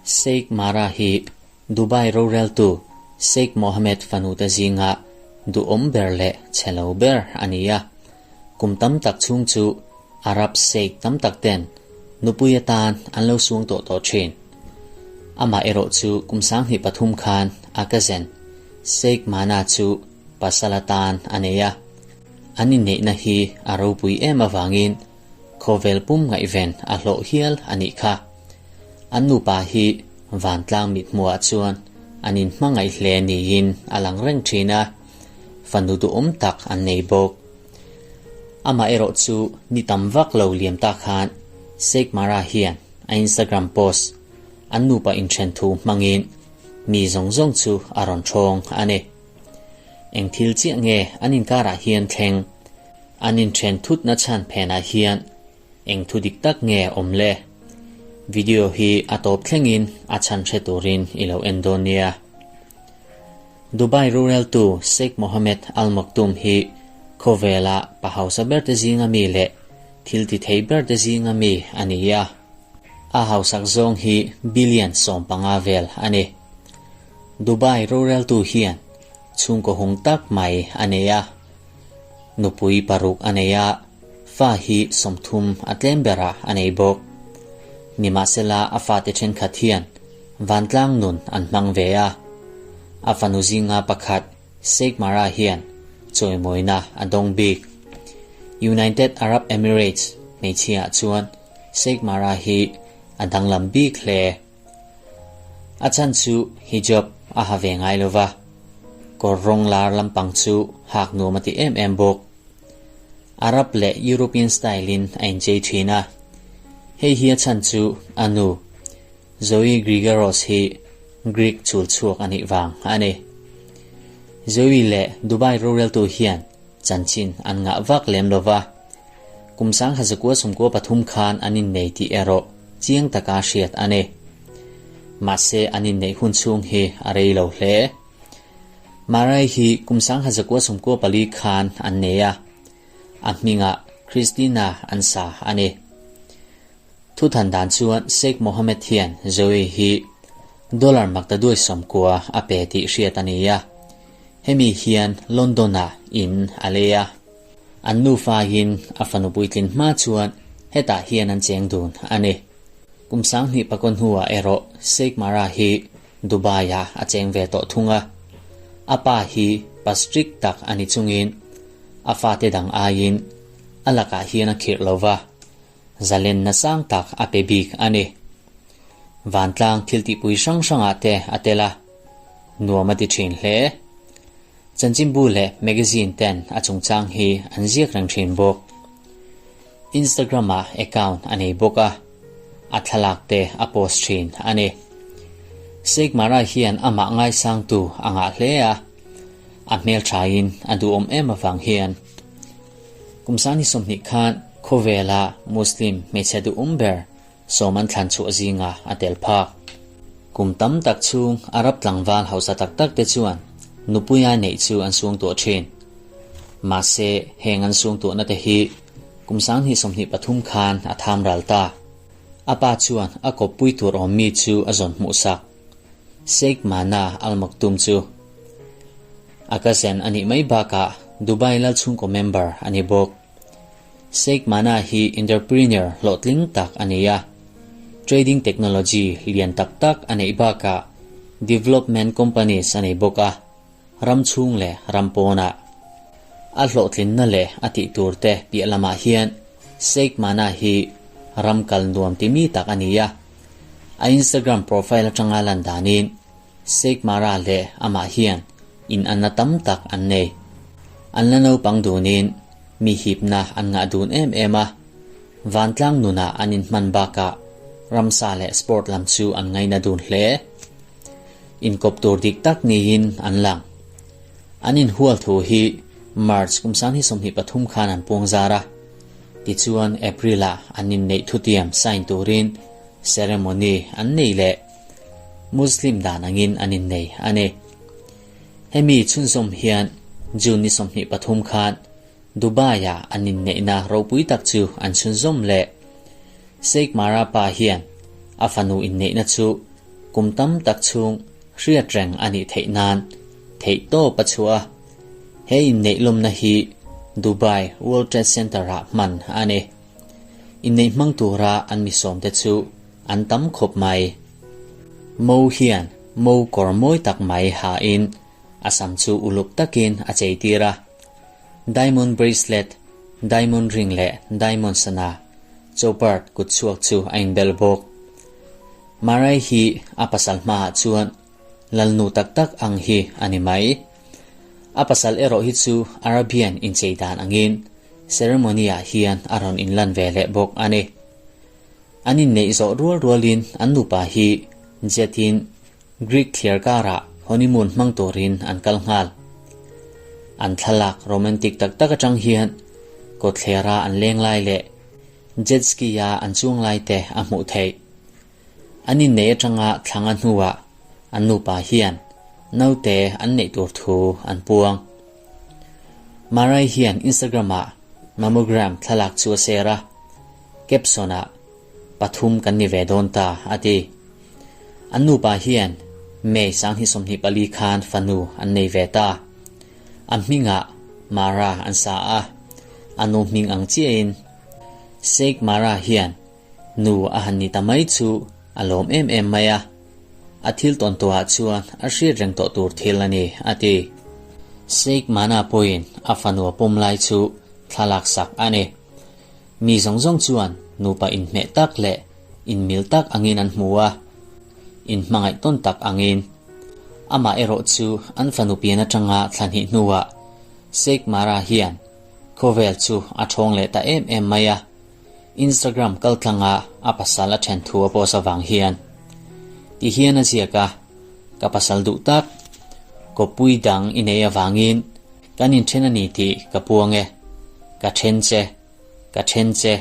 Sheikh Mara hi Dubai roreltu Sheikh Mohammed fanute zinga duhawm ber leh chhe lo ber a ni a. Kum tam tak chhung chu Arab Sheikh tam tak ten nupui atan an lo suang tawh tawh thin. Amah erawh chu kum 2003 khan a cousin Sheikh Mana chu pasal atan a nei a. An inneihna hi a ropui em avangin khawvel pum ngaihven a hlawh hial a nih kha. An nupa hi vantlang mithmuhah chuan an inhmangaih hle niin a lang reng thin a, fanu duhawm tak an nei bawk. Amaherawh chu ni tam vak lo liam ta khan Sheikh Mara hian a Instagram post an nupa inthen thu hmangin mi zawng zawng chu a rawn thawng a ni. Eng thil chiah nge an inkarah hian thleng? An inthen thutna chhan phenah hian eng thu dik tak nge awm le? Video hi a tawp thlengin a chhan hre turin i lo en dawn nia. Dubai roreltu Sheikh Mohammed Al Maktoum hi khawvela pa hausa berte zinga mi leh thil ti thei berte zinga mi a ni a. A hausak zawng hi billion 15 vel a ni. Dubai roreltu hian chhungkaw hung tak mai a nei a. Nupui paruk a nei a, fa hi 30 a tlem berah a nei bawk. Nimahsela a fate thenkhat hian vantlang nun an hmang ve a. A fanu zinga pakhat Sheikh Mara hian chawimawina a dawng bik. United Arab Emirates hmeichhiaah chuan Sheikh Mara hi a danglam bik hle. A chhan chu hijab a ha ve ngai lo va, kawr rawng lar lampang chu hak nuam a ti em em bawk. Arab leh European style in a inchei thin a, hei hi a chhan chu a nu Zoe Grigaros hi Greek chul chhuak a nih vang a ni. Zoe leh Dubai roreltu hian chanchin an ngah vak lem lo va, kum 1993 khan an innei tih erawh chiang taka hriat a ni. Mahse an inneih hun chhung hi a rei lo hle. Marai hi kum 1994 khan an nei a, a hmingah Christina an sa a ni. Thuthan dan chuan Sheikh Mohammed hian Zoe hi dollar maktaduai 90 a pe tih hriat a ni a. Hemi hian London-ah in a lei a. An nufain a fanu puitlin hma chuan hetah hian an cheng dun a ni. Kum 2009 hnuah erawh Sheikh Mara hi Dubai-ah a cheng ve tawh thung a. A pa hi pa strict tak a ni chungin a fate dang aiin a lakah hian a khirh lo va, zalenna sang tak a pe bik a ni. Vantlang thil tihpui hrang hrangah te a tel a, nuam a ti thin hle. Chanchinbu leh magazine ten a chungchang hi an ziak reng thin bawk. Instagram-ah account a nei bawk a, a thlalak te a post thin a ni. Sheikh Mara hian amah ngaisangtu a ngah hle a, a hmelthain a duhawm em avang hian kum 2020 khan khawvela Muslim hmeichhe duhawm ber sawm an thlan chhuah zinga a tel phak. Kum tam tak chhung Arab tlangval hausa tak tak te chuan nupuia neih chu an suang tuah thin. Mahse heng an suang tuahna te hi kum 2023 khan a tham ral ta. A pa chuan a kawppui tur awm mi chu a zawn hmuh sak. Sheikh Mana Al Maktoum chu a cousin a nih mai bakah Dubai lal chhungkaw member a ni bawk. Sheikh Mana hi entrepreneur hlawhtling tak a ni a. Trading technology lian tak tak a neih bakah development companies a nei bawk a, ram chhung leh ram pawnah. A hlawhtlinna leh a tih tur te piah lamah hian Sheikh Mana hi ram kal nuam ti mi tak a ni a. A Instagram profile atanga lan danin Sheikh Mara leh amah hian in anna tam tak an nei. An la naupang dunin mi hipna an ngah dun em em a. Vantlang nunah an inhman bakah ramsa leh sport lam chu an ngaina dun hle. Inkawp tur dik tak niin an lang. An inhual thu hi March kum 2023 khan an puang zar a. Tichuan April-ah an inneih thutiam sign turin ceremony an nei leh Muslim dan angin an innei a ni. Hemi chhunzawm hian June ni 23 khan Dubai-ah an inneihna ropui tak chu an chhunzawm leh. Sheikh Mara pa hian a fanu inneihna chu kum tam tak chhung hriat reng a nih theih nan theihtawp a chhuah a. He inneih lawmna hi Dubai World Trade Centre-ah hman a ni. Inneih hmang tura an mi sawmte chu an tam khawp mai. Mo hian mo kawr mawi tak mai hain a sam chu uluk takin a cheitir a. Diamond bracelet, diamond ring leh diamond sana chopard kut chhuak chu a inbel bawk. Marai hi a pasal hmaah chuan Lalnu tak tak ang hi a ni mai. A pasal erawh hi chu Arabian inchei dan angin ceremony-ah hian a rawn inlan ve leh bawk a ni. An inneih zawh rual rualin an nupa hi jet-in Greek thliar karah honeymoon hmang turin an kal nghal. An thlalak romantic tak tak atang hian kawtthlera an leng lai leh jet ski-a an chuang lai te a hmuh theih. An inneih atanga thlanga hnuah an nupa hian naute an neih tur thu an puang. Marai hian Instagram-ah mammogram thlalak chu a share a, caption-ah, Pathum kan ni ve dawn ta, a ti. An nupa hian May 2024 khan fanu an nei ve ta. A hmingah Mara an sa a, a nu hming ang chiahin Sheikh Mara hian Nu a han ni ta mai chu a lawm em em mai a, a thil tawn tawhah chuan a hriat reng tawh tur thil a ni, a ti. Sheikh Mana pawhin a fanu a pawm lai chu thla laksak a ni. Mi zawng zawng chuan nupa inhmeh tak leh inmil tak angin an hmu a, inhmangaih tawn tak angin. Amah erawh chu an fanu pian atanga thla hnih hnuah Sheikh Mara hian khawvel chu a thawng leh ta em em mai a. Instagram kaltlanga a pasal a then thu a post avang hian ti hian a ziak a, Ka pasal duh tak, kawppui dang i nei avangin kan inthen a ni tih ka puang e. Ka then che, ka then che,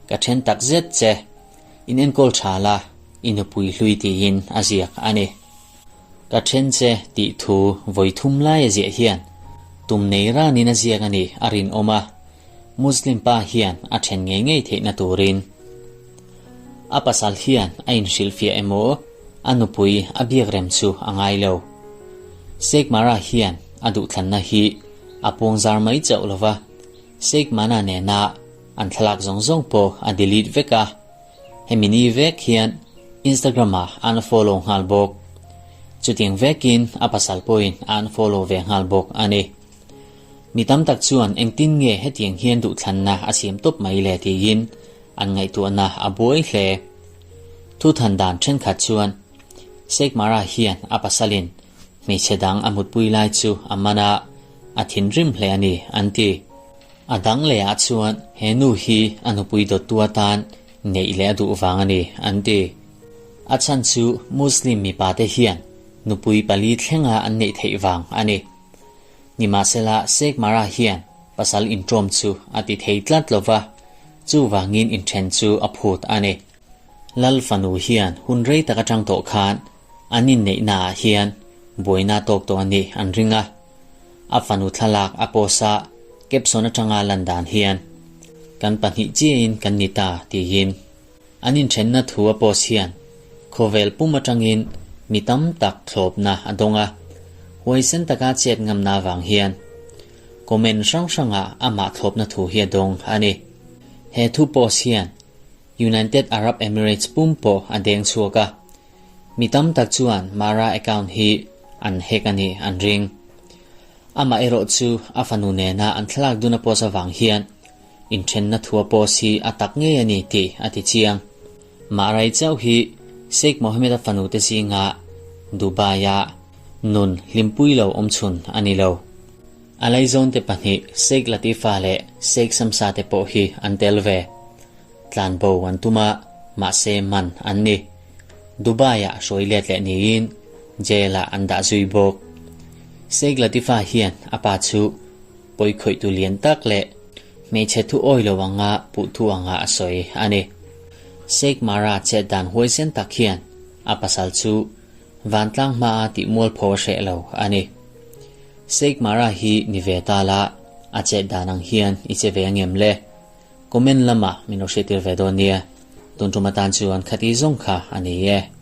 ka then tak zet che, in enkawl tha la, i nupui hlui tiin a ziak a ni. Ka then che tih thu vawi thum lai a ziah hian tum nei ranin a ziak a nih a rinawm a. Muslim pa hian a then ngei ngei theihna turin a pasal hian a inhrilhfiah emaw a nupui a biak rem chu a ngai lo. Sheikh Mara hian a duhthlanna hi a puangzar mai chauh lo va, Sheikh Mana nena an thlalak zawng zawng pawh a delete vek a, hemi ni vek hian Instagram-ah a unfollow nghal bawk. Chutiang vekin a pasal pawhin a unfollow ve nghal bawk a ni. Mi tam tak chuan engtin nge hetiang hian duhthlanna a siam tawp mai le tiin an ngaihtuahna a buai hle. Thuthan dan thenkhat chuan Sheikh Mara hian a pasalin hmeichhe dang a mutpui lai chu a man a, a thinrim hle a ni an ti. A dang lehah chuan he nu hi a nupui dawttu atan neih leh a duh vang a ni an ti. A chhan chu Muslim mipate hian nupui pali thlenga an neih theih vang a ni. Nimahsela, Sheikh Mara hian pasal inṭawm chu a ti thei tlat lo va, chuvangin inṭhen chu a phut a ni. Lal fanu hian hun rei tak aṭang tawh khan an inneihnaah hian buaina tawk tawh a nih an ring a. A fanu thlalak a post a, caption aṭanga lan dan hian, Kan pahnih chiahin kan ni ta tiin. An inṭhenna thu a post hian khawvel pum aṭangin mi tam tak thlawpna a dawng a, huaisen taka chet ngamna avang hian comment hrang hrangah amah thlawpna thu hi a dawng a ni. He thu post hian United Arab Emirates pum pawh a deng chhuak a, mi tam tak chuan Mara account hi an hack a nih an ring. Amaherawh chu a fanu nena an thlalak dun a post avang hian Inthenna thua post hi a tak ngei a ni tih a ti chiang. Mahrai chauh hi Sheikh Mohammed-a fanute zinga Dubai-a nun hlimpui lo awm chhun a ni lo. A laizawnte pahnih Sheikh Latifa leh Sheikh Shamsa te pawh hi an tel ve. Tlanbo an tum a, mahse man an ni. Dubai-ah hruai let leh niin jail-ah an dah zui bawk. Sheikh Latifa hian a pa chu Pawikhawihtu lian tak leh hmeichhe thu awi lo anga puh thu anga a sawi a ni. Sheikh Mara chet dan huaisen tak hian a pasal chu vantlang hmaa tih mualpho a hreh lo a ni. Sheikh Mara hi ni ve ta la, a chet dan ang hian i che ve angem le? Comment lamah min lo hriattir ve dawn nia. Tun tum atan chuan khati zawng kha a ni e.